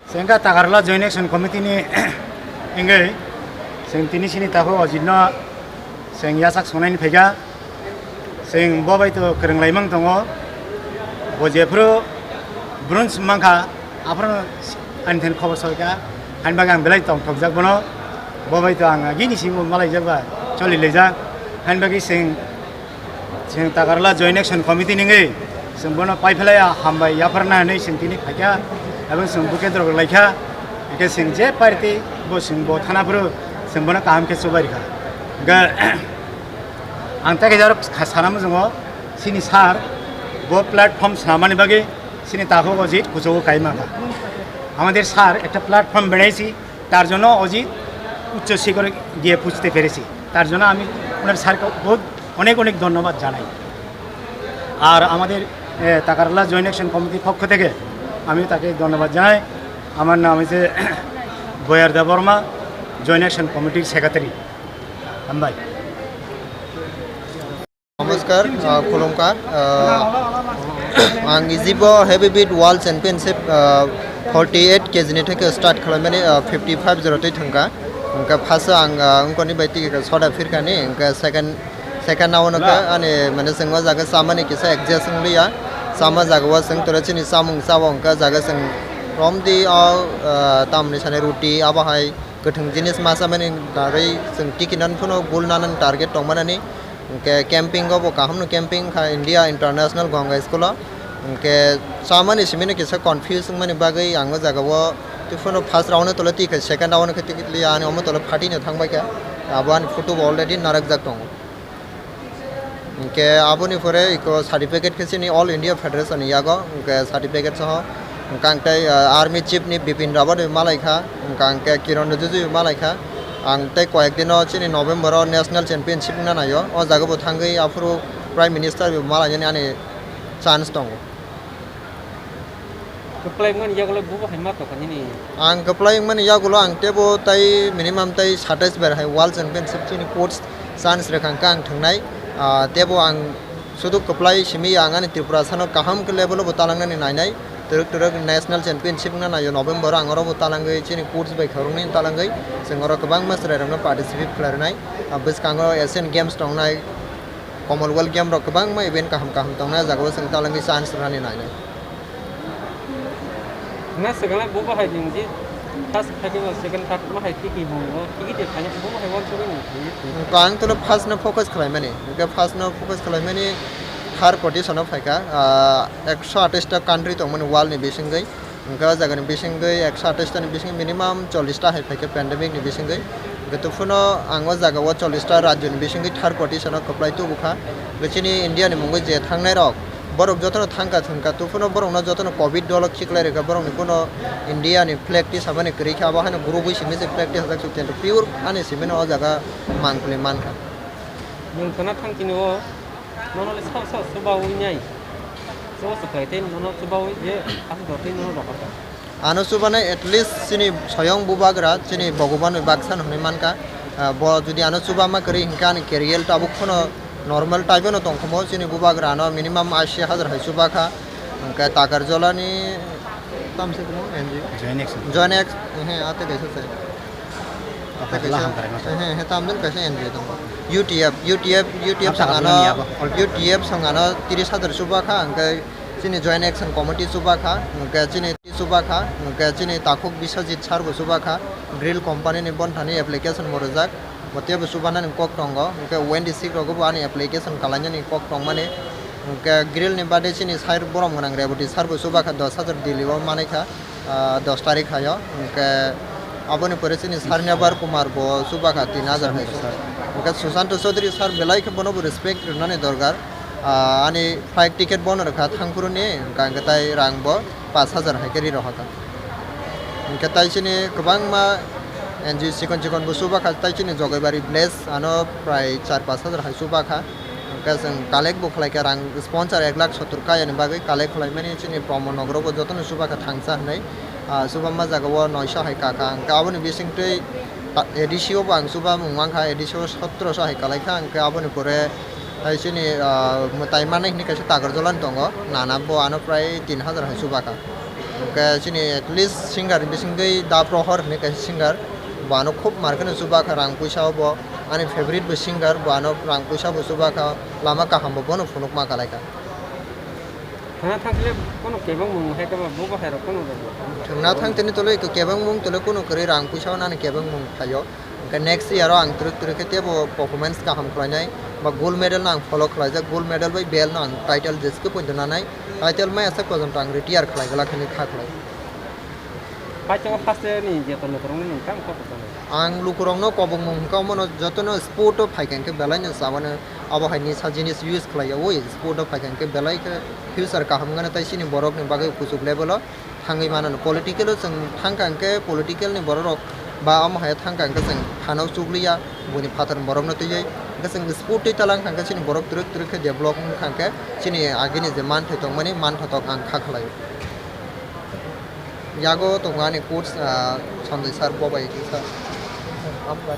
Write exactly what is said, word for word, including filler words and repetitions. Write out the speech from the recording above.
Sengkha Takarla Joint Action Committee ni wngwi seng tini sini takhuk Ojit no seng yasak songnani phaikha. Seng bo bai to kwrwng laimang tongo. Bo jephuru bronze mankha, aphuru ani then khobor soikha. Hani bagwi ang belai tongthokjak bono. Bo bai to ang agini simi malaijak ba choli laijak. Hani bagwi seng Chwng Takarla Joint Action Committee ningwi chwng bono paiphlaiya hambai yapharna hinwi chwng tini phaikha, ebong chwng bukhe dorok laikha, hwnkhe chwng je party bo chwng bo thana phuru chwng bono kaham khe chubai rikha. Hwnkhe ang tei kaisa aro kha sana muchungo chini sir bo platform swnamani bagwi chini takhuk Ojit kuchugo kai mankha. আমাদের স্যার একটা প্ল্যাটফর্ম বেড়াইছি, তার জন্য অজিত উচ্চ শিখরে গিয়ে পৌঁছতে পেরেছি, তার জন্য আমি ওনার স্যারকে বহুত অনেক অনেক ধন্যবাদ জানাই। আর আমাদের এ, তাকারলা জয়েন্ট অ্যাকশন কমিটির পক্ষ থেকে আমি তাকে ধন্যবাদ জানাই। আমার নাম হচ্ছে বয়ার দেববর্মা, জয়েন্ট অ্যাকশন কমিটির সেক্রেটারি। হামবাই। Namaskar, ah, khulumkar. Ah, ang ijibo heavyweight world championship, ah, forty eight kg ni theke start khlaimani, ah, fifty five zero twi thangkha. Hwnkhe first o ang, ah, wngkoni bai tiki soda phirkani, hwnkhe second, second round o khe ani mane chwng o jaga chamani kisa adjust wngliya. Chama jaga o chwng toro chini chamung chao, hwnkhe jaga chwng romdi o, ah, tamni sani ruti abo hai kwthwng jinis ma chamani darwi chwng tiki nan phano gold nanani target tongmanani. Hwnkhe camping o bo kaham no camping kha India International Ganga School o. Hwnkhe chamani simi no kisa confuse wngmani bagwi ang o jaga o tei phano first round o tolo twi kha second round o khe twi kha ani omo tolo phatino thangbai kha. Abo ani photo bo already narwkjak tongo. Hwnkhe aboni pore iko certificate khe chini All India Federation ni yago hwnkhe certificate soho. Hwnkhe ang tei, ah, Army Chief ni Bipin Rawat bai malai kha, hwnkhe ang khe Kiran Rijiju bai malai kha. Ang tei koyek dino chini November o National Championship wngna naio. O jaga bo thangwi aphuru Prime Minister bai malainani ani chance tongo. Kwplai wngmani yagulo bubo hai ma tongkha nini? Ang kwplai wngmani yagulo ang teibo tei minimum tei satais ber hai World Championship chini coach chance rwkha hwnkhe ang thwngnai. Ah, teibo ang Sudu kwplai simi ang ani Tripura sano kaham khe level o bo talangnani nainai. Twrwk twrwk National Championship wngna naio November o, ang oro bo talangwi chini coach bai khoroknwi talangwi chwng oro kwbangma chwrairokno participate khlai rwnai. Ah, bwskango Asian Games tongnai, Commonwealth Game rok kwbangma event kaham kaham tongnai, ah jagao chwng talangwi chance rwnani nainai. Na swkang bo bahai nwng je first khaikhe bo second third ma hai tiki hwngo, tiki de khaina bo bahai wansugwi nwng thangwi thangwi. Ang tono first no focus khlaimani, hwnkhe first no focus khlaimani third position o phaikha, ah, ekso atais ta country tongmani world ni bisingwi, hwnkhe o jagani bisingwi ekso atais ta ni bisingwi minimum chollish ta hai phaikha pandemic ni bisingwi, hwnkhe tufano ang o jagao chollish ta rajyo ni bisingwi third position o kwplai tubukha, hwnkhe chini India ni mungwi je thangnai rok, borok jotono thangkha thwngkha, tufano borokno jotono covid dolo khiklai rwkha, borokni kuno India ni flag tisamani kwrwi kha, abo haino gurubwi simi se flag tisajak suk tei pure ani simino o jaga mangpili mankha. Nwng khwna thang tini o nono le sao sao chubawi nai. Chuba chuklai tei nono chubawi je aswk dor tei nono rohorkha. Ano chubanai at least chini soyong bubagra, chini Bhogoban bai baksa no hwnwi mankha. Ah, bo jodi ano chubama kwrwi hinkhe ani career tabuk phano normal type no tongkhomo, chini bubagra ano minimum ashi hajar hai chubakha. Hinkhe Takarjolani tamse kumo N G O. Join Action. Join Action, he, ate kaisa se. Ate kaisa. He, he, tamjani kaisa N G O tongo. U T F, U T F, U T F songano, U T F songano tiris hajar chubakha, hinkhe chini Joint Action Committee chubakha, hwnkhe chini chubakha, hwnkhe chini takhuk Biswajit sir bo chubakha, Grill company ni bonthani application bo rwjak, bo teibo chubanani kok tongo, hwnkhe Wendy Sik rogo bo ani application kalainani kok tongmani, hwnkhe Grill ni bade chini sir borom gwnang Reboti sir bo chubakha dos hajar Delhi o manwi kha, ah, dos tarik haio, hwnkhe aboni pore chini sir Nyabar Kumar bo chubakha tin hajar hai. Hwnkhe Sushanto Chaudhary sir belai khe bono bo respect rwnani dorkar. Ah, ani flight ticket bono rwkha thangphuruni, hwnkhe tai rang bo pash hajar hai khe ri rohorkha. Hwnkhe tai chini kwbangma N G O chikon chikon bo chubakha, tai chini Jogaibari village ano prai char pash hajar hai chubakha. Hwnkhe chwng collect bo khlaikha rang sponsor ek lakh sottor kayani bagwi collect khlaimani chini Pramod Nagar o bo jotono chubakha thangsa hwnwi. Ah, chubama jaga o noisho hai kakha. Hwnkhe aboni bisingtwi ta-, A D C o bo ang chubamung mankha, A D C o sotro so hai kalaikha. Hwnkhe aboni pore hai chini, ah, mwtai manwi hwnwi kaisa Takarjala ni tongo, nana bo ano prai tin hajar hai chubakha. Hwnkhe chini at least singer ni bisingtwi Da Prohor hwnwi kaisa singer, bo ano khub mar kheno chubakha rang puisa o bo. Ani favorite bo singer, bo ano rang puisa bo chubakha, lama kaham bo bono phunukma kalaikha. Thangna thangtile kono kebengmung hai khe bo bo hai rok kono rok. Thangna thangtini tole kebengmung tole kono kwrwi rang puisa o nani kebengmung phaio. Hwnkhe next year o ang twrwk twrwk khe teibo performance kaham khlainai, ba gold medal no ang follow khlaijak, gold medal bai belt no ang title jeske poito nanai, title mai aswk porjonto ang retire khlai glak hinwi kha khlai. Paithago haste ni je to lukurokno nwng tamo kok kwchangno. Ang lukurokno kobokmung hwnkha omono jotono sport o phaikha hwnkhe belai no chabano abo hai nisa jinis use khlaiya oi sport o phaikha hwnkhe belai khe future kaham wngmano tei chini borokni bagwi kuchuk level o thangwi mano. Political o chwng thangkha hwnkhe political ni borok rok ba omo hai thangkha hwnkhe chwng phano chukliya buini phatar borokno twiwi hwnkhe chwng sport twi talangkha hwnkhe chini borok twrwk twrwk khe develop wngkha hwnkhe chini agini je manthai tongmani manthotok ang kha khlaio. Yago tongo ani coach, ah, Sanjay sir, bo bai kisa.